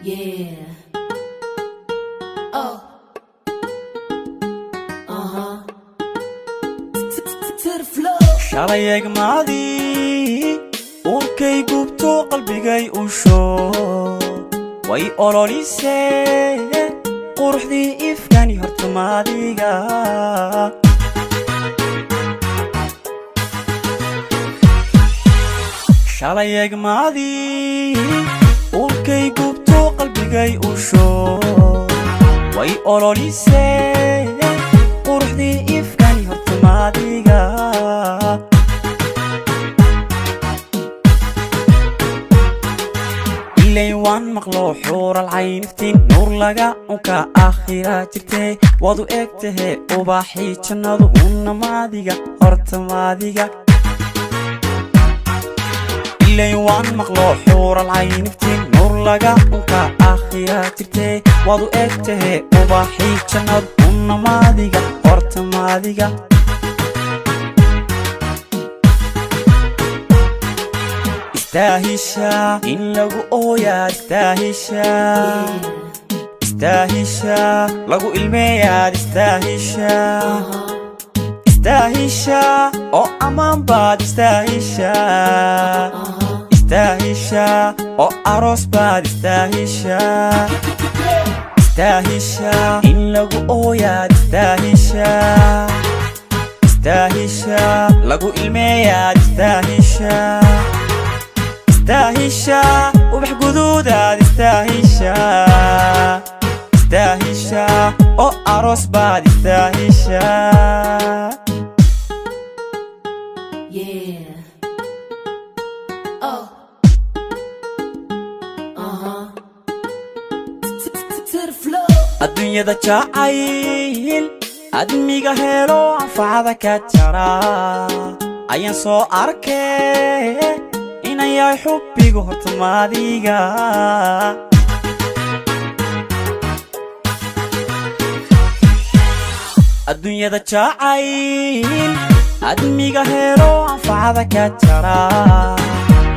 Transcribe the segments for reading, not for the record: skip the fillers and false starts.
Yeah. Oh. Uh-huh. To the floor. Shalay egmaadii uurkay gubto, qalbigay usho way ololisee, quruxdii ifkani hortamaadiga. Shalay egmaadii uurkay gubto, qalbigay usho way ololisee, quruxdii ifkani hortamaadiga. Ilay waan maqlo xuural cayniftiin nuur laga unka aakhira jirtee, waad u eg tahe ubaxii jannadu, unna maadiga horta maadiga. Ilay waan maqlo xuural cayniftiin nuur laga unka aakhira jirtee, waad u eg tahe ubaxii jannadu, unna maadiga horta maadiga. Istaahisha in lagu ooyaa, istaahisha, istaahisha lagu ilmeeyaad, istaahisha, istaahisha oo ammaan baad, istaahisha, istaahisha oo aroos baad, istaahisha, istaahisha in lagu ooyaad, istaahisha, istaahisha lagu ilmeeyaad, istaahisha, istaahisha ubax guduudaad, istaahisha, istaahisha oo aroos baad, istaahisha. Yeah. Oh. Uh-huh. To the floor. Adduunyada jacayl admiga helo anfacada ka jara ayaan soo arkay inan yahay xubbigu hortamaadiga. Adduunyada jacayl admiga helo anfacada ka jara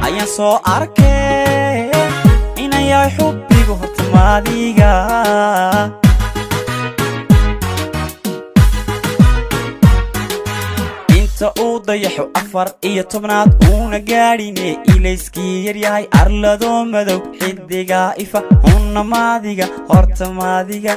ayaan soo arkay inan yahay xubbigu hortamaadiga. Inta uu dayaxo 14aad uuna gaadhine ilayskii yaryahay, arladoo madow xidigaa ifa, hunna maadiga horta maadiga.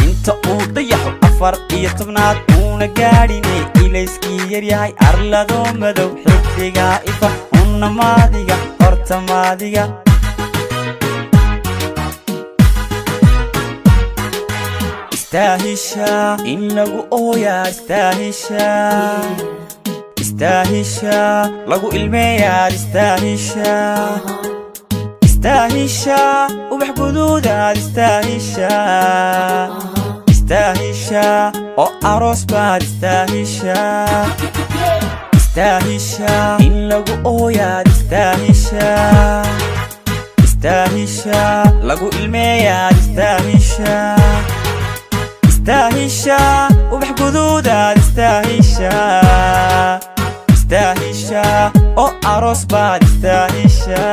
Inta uu dayaxo 14aad uuna gaadhine ilayskii yaryahay, arladoo madow xidigaa ifa, hunna maadiga horta maadiga. Istaahisha in lagu ooyaa, istaahisha, istaahisha lagu ilmeeyaad, istaahisha, istaahisha ubax guduudaad, istaahisha, istaahisha oo aroos baad, istaahisha, istaahisha in lagu ooyaad, istaahisha, istaahisha lagu ilmeeyaad, istaahisha, istaahisha ubax guduudaad, istaahisha, istaahisha oo aroos baad, istaahisha.